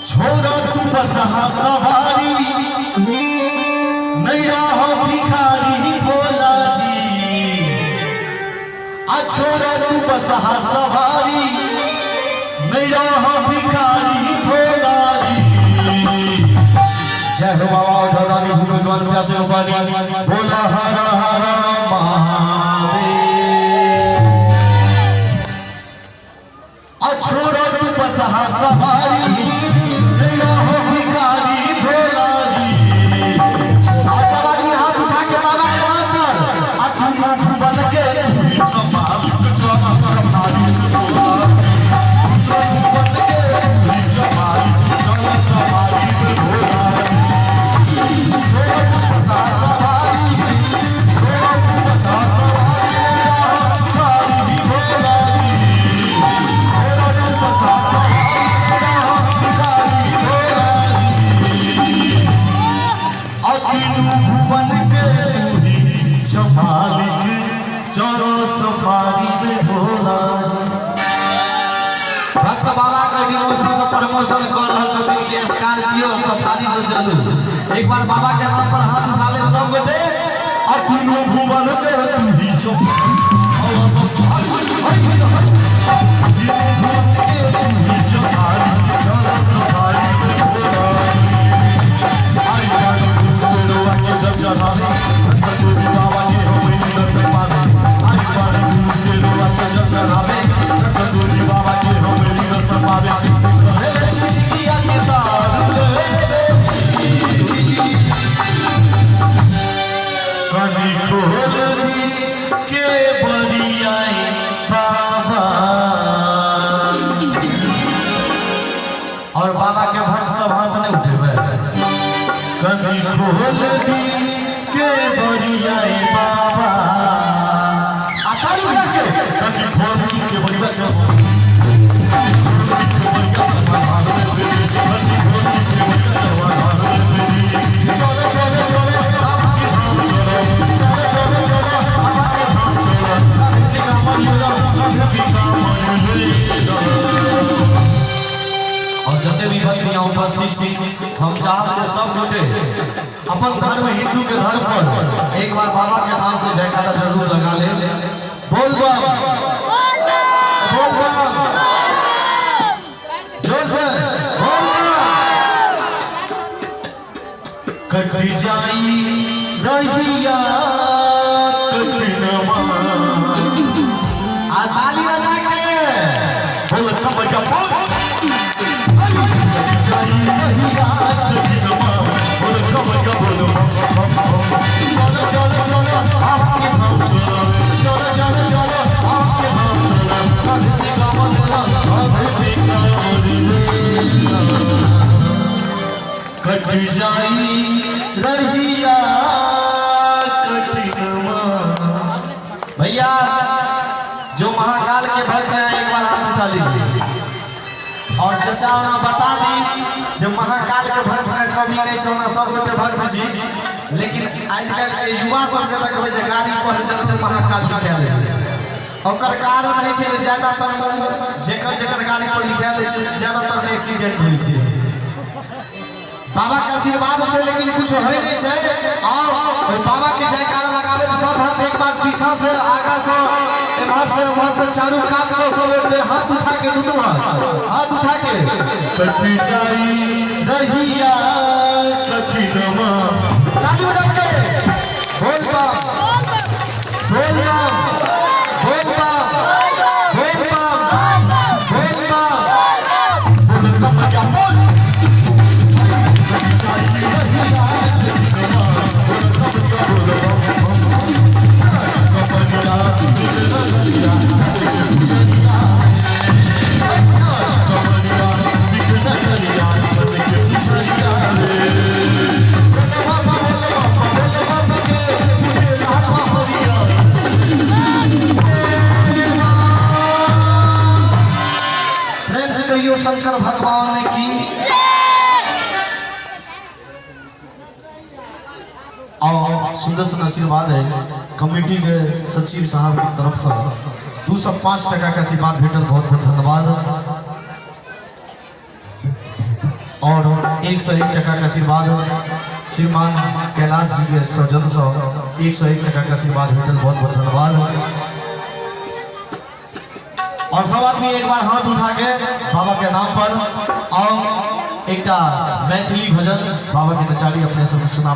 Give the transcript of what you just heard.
छोड़ा तू बसहा सवारी, नहीं रहो भिखारी भोला जी। आ छोड़ा तू बसहा सवारी, नहीं रहो भिखारी भोला जी। जय हो बाबा ढोलानी, भूखे द्वार प्यासे हो पानी, बोला हरा हरा महादेव। आ छोड़ा तू बसहा सवारी, नहीं रहो भिखारी भोला जी। आ सब आदमी हाथ उठा के बाबा के नाम पर, आ तू भुवन के भुवन के मालिक चलो सफारी में भोला जी। भक्त बाबा के डिमोशन से प्रमोशन कर रहल छथिन कि स्कॉर्पियो सफारी से चलू। एक बार बाबा के नाम पर हाथ उठा ले सब गोटे। और तीनों भुवन के तू ही के बड़ियाई बाबा। और बाबा के भक्त सब हाथ नहीं उठेबे। कनी खोल दी के बड़ियाई बाबा, आ ताली बजा के कनी खोल दी के बड़िया चल, चलो चलो चलो चलो चलो और जते भी भक्त यहाँ उपस्थित छी, हम चाहब जे सब गोटे अपन धर्म हिंदू के धर्म पर एक बार बाबा के नाम से जयकारा जरूर लगा ले। बोल बम, बोल बम, जोर से बोल बम। कट जाई रहिया कठिनमा, आ ताली बजा के बोल कमरिया बोल। कट जाई रहिया कठिनमा, बोल कमरिया बोल। चलो चलो चलो आपके धाम चलो, चलो चलो चलो आपके धाम चलो। कांधे से कामन कांधे से कामन कट जाई रहिया कठिनमा। भैया जो महाकाल के भक्त हैं एक बार हाथ उठा लीजिए। और चचा ओना बता दी जो महाकाल के भक्त में कमी नहीं छै, ओना सब गोटे भक्त छी, लेकिन आजकल के युवा सब के देखबै छै गाड़ी पर चलते महाकाल लिखायल रहै छै। ओकर कारण होइ छै जे ज्यादातर जेकर जेकर गाड़ी पर लिखायल रहै छै से ज्यादातर में एक्सीडेंट होइ छै। बाबा के आशीर्वाद छै लेकिन कुछ होइ नहीं छै। और बाबा के जयकारा लगावे सब भक्त एक बार पीछा से आगा से एम्हर से उम्हर से चारू कात से सब एक हाथ उठा के, दुनू हाथ हाथ उठा के कट जाई रहिया कठिनमा। ताली बजा के बोल बम, बोल बम, बोल बम, बोल बम, बोल बम, बोल कमरिया बोल। कट जाई रहिया कठिनमा, बोल कमरिया बोल बम बम। कमरिया बिकनगरिया के पुजरिया, कमरिया बिकनगरिया के पुजरिया रे। बोले बाबा, बोले बाबा, बोले बाबा के मुझे लाला हरिया। प्रेम से कहियो शंकर भगवान की। और सुंदर सुंदर आशीर्वाद है कमेटी के सचिव साहब की तरफ से 205 टका के आशीर्वाद भेटल, बहुत बहुत धन्यवाद। 101 टका के आशीर्वाद श्रीमान कैलाश जी के सौजन्य से 101 टका के आशीर्वाद भेटल, बहुत बहुत धन्यवाद। और सब आदमी एक बार हाथ उठा के बाबा के नाम पर और एकटा मैथिली भजन बाबा के नचारी अपने सब सुना।